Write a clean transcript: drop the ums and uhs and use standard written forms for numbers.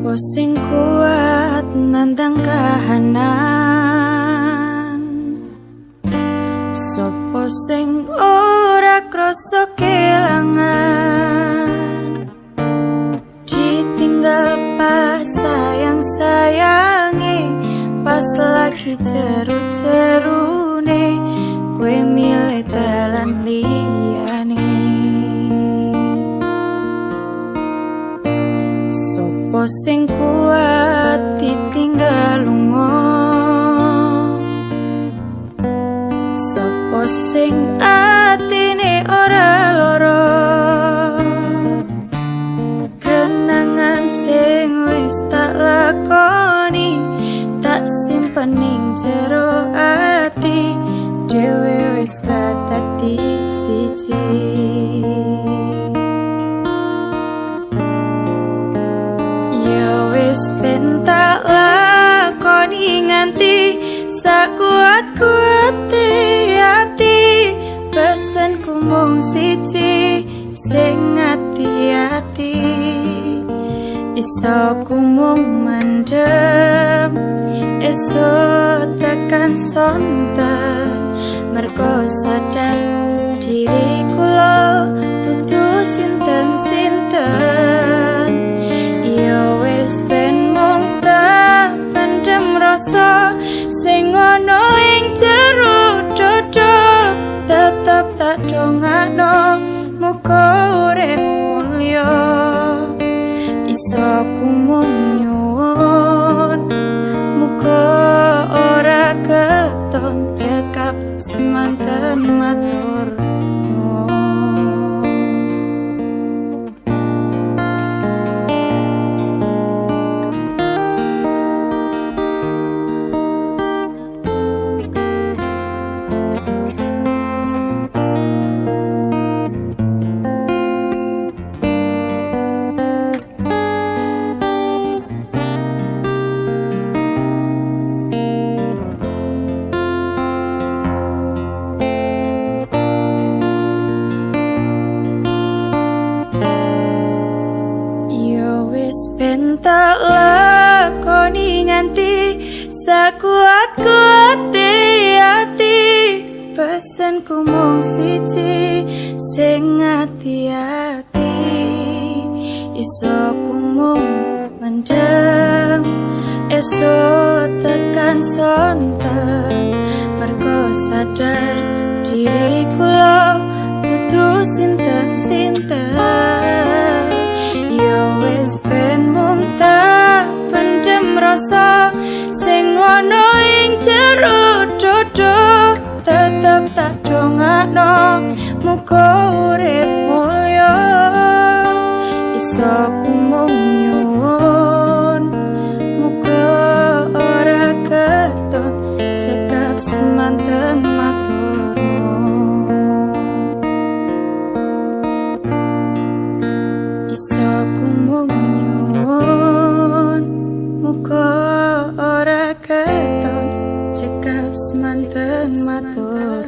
Sopo sing kuat nandang kahanan, sopo sing ora krasa kelangan, ditinggal pas sayang-sayange, pas lagi jeru-jerune, kowe milih dalan liyane. Sopo sing kuat ditinggal lunga, sopo sing atine ora lara, kenangan sing wis tak lakoni tak simpen ning jero ati dhewe wis dadi siji. Wis ben tak lakoni nganti sakuat-kuate ati, pesenku mung siji sing ati-ati, iso ku mung mendem esuk tekan sonten, mergo sadar diri kula dudu sinten-sinten. Ya wis ben mung tak pendem rasa sing ana ing jero dada, tetep tak dongakno muga urip mulya, iso ku mung nyuwun muga ora keton cekap semanten matur. Ben tak lakoni nganti sakuat-kuate ati, pesenku mung siji sing ati-ati, iso ku mung mendem esuk tekan sonten, mergo sadar diri kula dudu sinten-sinten. Ya wis ben mung tak pendem rasa sing ana ing jero dada, tetep tak dongakno muga urip mulya, iso ku mung nyuwun muga ora keton cekap semanten matur. Iso ku mung nyuwun muga ora keton cekap semanten matur.